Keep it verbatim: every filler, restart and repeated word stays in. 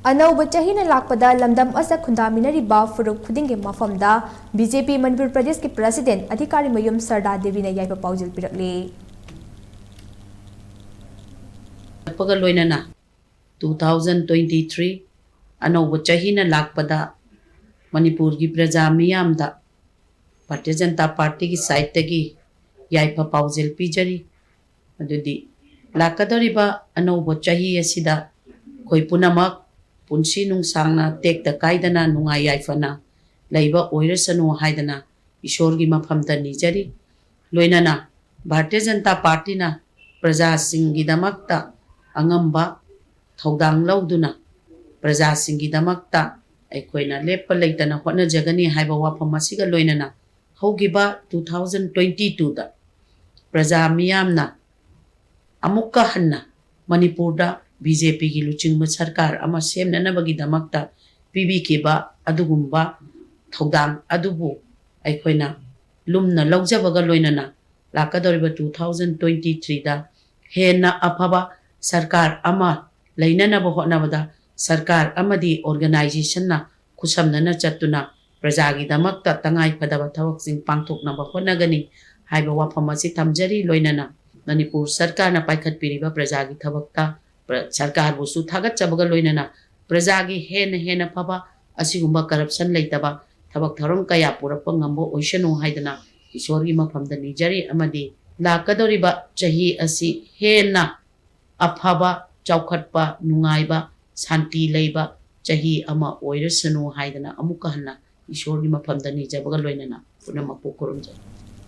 ꯑꯅꯧꯕ ꯆꯍꯤꯅ ꯂꯥꯛꯄꯗ ꯂꯝꯗꯝ ꯑꯁꯤꯗ ꯈꯨꯟꯗꯥꯃꯤꯟꯅꯔꯤꯕ ꯐꯨꯔꯨꯞ ꯈꯨꯗꯤꯡꯒꯤ ꯃꯐꯝꯗ ꯕꯤ ꯖꯦ ꯄꯤ ꯃꯅꯤꯄꯨꯔ ꯄ꯭ꯔꯗꯦꯁꯀꯤ ꯄ꯭ꯔꯁꯤꯗꯦꯟ ꯑꯙꯤꯀꯥꯔꯤ ꯃꯌꯨꯝ ꯁꯔꯗꯥ ꯗꯦꯕꯤꯅ ꯌꯥꯏꯐ ꯄꯥꯎꯖꯦꯜ ꯄꯤꯔꯛꯂꯤ꯫ ꯂꯥꯛꯄꯒ ꯂꯣꯏꯅꯅ two thousand twenty three ꯑꯅꯧꯕ ꯆꯍꯤꯅ ꯂꯥꯛꯄꯗ ꯃꯅꯤꯄꯨꯔꯒꯤ ꯄ꯭ꯔꯖꯥ ꯃꯤꯌꯥꯝꯗ ꯚꯥꯔꯇꯤꯌ ꯖꯅꯇꯥ ꯄꯥꯔꯇꯤꯒꯤ ꯁꯥꯏꯠꯇꯒꯤ ꯌꯥꯏꯐ ꯄꯥꯎꯖꯦꯜ ꯄꯤꯖꯔꯤ꯫ ꯑꯗꯨꯗꯤ ꯂꯥꯛꯀꯗꯧꯔꯤꯕ ꯑꯅꯧꯕ ꯆꯍꯤ ꯑꯁꯤꯗ ꯑꯩꯈꯣꯏ ꯄꯨꯝꯅꯃꯛ ꯄꯨꯟꯁꯤ ꯅꯨꯡꯁꯥꯡꯅ ꯇꯦꯛꯇ ꯀꯥꯏꯗꯅ ꯅꯨꯡꯉꯥꯏ ꯌꯥꯏꯐꯅ ꯂꯩꯕ ꯑꯣꯏꯔꯁꯅꯨ ꯍꯥꯏꯗꯅ ꯏꯁꯣꯔꯒꯤ ꯃꯐꯝꯗ ꯅꯤꯖꯔꯤ꯫ ꯂꯣꯏꯅꯅ ꯚꯥꯔꯇꯤꯌ ꯖꯅꯇꯥ ꯄꯥꯔꯇꯤꯅ ꯄ꯭ꯔꯖꯥꯁꯤꯡꯒꯤꯗꯃꯛꯇ ꯑꯉꯝꯕ ꯊꯧꯗꯥꯡ ꯂꯧꯗꯨꯅ ꯄ꯭ꯔꯖꯥꯁꯤꯡꯒꯤꯗꯃꯛꯇ ꯑꯩꯈꯣꯏꯅ ꯂꯦꯞꯄ ꯂꯩꯇꯅ ꯍꯣꯠꯅꯖꯒꯅꯤ ꯍꯥꯏꯕ ꯋꯥꯐꯝ ꯑꯁꯤꯒ ꯂꯣꯏꯅꯅ ꯍꯧꯈꯤꯕ two thousand twenty twoꯗ ꯄ꯭ꯔꯖꯥ ꯃꯤꯌꯥꯝꯅ ꯑꯃꯨꯛꯀ ꯍꯟꯅ ꯃꯅꯤꯄꯨꯔꯗ ꯕꯤ ꯖꯦ ꯄꯤꯒꯤ ꯂꯨꯆꯤꯡꯕ ꯁꯔꯀꯥꯔ ꯑꯃ ꯁꯦꯝꯅꯅꯕꯒꯤꯗꯃꯛꯇ ꯄꯤꯕꯤꯈꯤꯕ ꯑꯗꯨꯒꯨꯝꯕ ꯊꯧꯗꯥꯡ ꯑꯗꯨꯕꯨ ꯑꯩꯈꯣꯏꯅ ꯂꯨꯝꯅ ꯂꯧꯖꯕꯒ ꯂꯣꯏꯅꯅ ꯂꯥꯛꯀꯗꯧꯔꯤꯕ two thousand twenty threeꯗ ꯍꯦꯟꯅ ꯑꯐꯕ ꯁꯔꯀꯥꯔ ꯑꯃ ꯂꯩꯅꯅꯕ ꯍꯣꯠꯅꯕꯗ ꯁꯔꯀꯥꯔ ꯑꯃꯗꯤ ꯑꯣꯔꯒꯅꯥꯏꯖꯦꯁꯟꯅ ꯈꯨꯠꯁꯝꯅꯅ ꯆꯠꯇꯨꯅ ꯄ꯭ꯔꯖꯥꯒꯤꯗꯃꯛꯇ ꯇꯉꯥꯏ ꯐꯗꯕ ꯊꯕꯛꯁꯤꯡ ꯄꯥꯡꯊꯣꯛꯅꯕ ꯍꯣꯠꯅꯒꯅꯤ ꯍꯥꯏꯕ ꯋꯥꯐꯝ ꯑꯁꯤ ꯊꯝꯖꯔꯤ꯫ ꯂꯣꯏꯅꯅ ꯃꯅꯤꯄꯨꯔ ꯁꯔꯀꯥꯔꯅ ꯄꯥꯏꯈꯠꯄꯤꯔꯤꯕ ꯄ꯭ꯔꯖꯥꯒꯤ ꯊꯕꯛꯇ ꯄ꯭ꯔ-, ꯁꯔꯀꯥꯔꯕꯨꯁꯨ ꯊꯥꯒꯠꯆꯕꯒ ꯂꯣꯏꯅꯅ ꯄ꯭ꯔꯖꯥꯒꯤ ꯍꯦꯟꯅ ꯍꯦꯟꯅ ꯐꯕ ꯑꯁꯤꯒꯨꯝꯕ ꯀꯔꯞꯁꯟ ꯂꯩꯇꯕ ꯊꯕꯛ ꯊꯧꯔꯝ ꯀꯌꯥ ꯄꯨꯔꯛꯄ ꯉꯝꯕ ꯑꯣꯏꯁꯅꯨ ꯍꯥꯏꯗꯅ ꯏꯁꯣꯔꯒꯤ ꯃꯐꯝꯗ ꯅꯤꯖꯔꯤ꯫ ꯑꯃꯗꯤ ꯂꯥꯛꯀꯗꯧꯔꯤꯕ ꯆꯍꯤ ꯑꯁꯤ ꯍꯦꯟꯅ ꯑꯐꯕ, ꯆꯥꯎꯈꯠꯄ, ꯅꯨꯡꯉꯥꯏꯕ, ꯁꯥꯟꯇꯤ ꯂꯩꯕ ꯆꯍꯤ ꯑꯃ ꯑꯣꯏꯔꯁꯅꯨ ꯍꯥꯏꯗꯅ ꯑꯃꯨꯛꯀ ꯍꯟꯅ ꯏꯁꯣꯔꯒꯤ ꯃꯐꯝꯗ ꯅꯤꯖꯕꯒ ꯂꯣꯏꯅꯅ ꯄꯨꯝꯅꯃꯛꯄꯨ ꯈꯨꯔꯨꯝꯖꯔꯤ꯫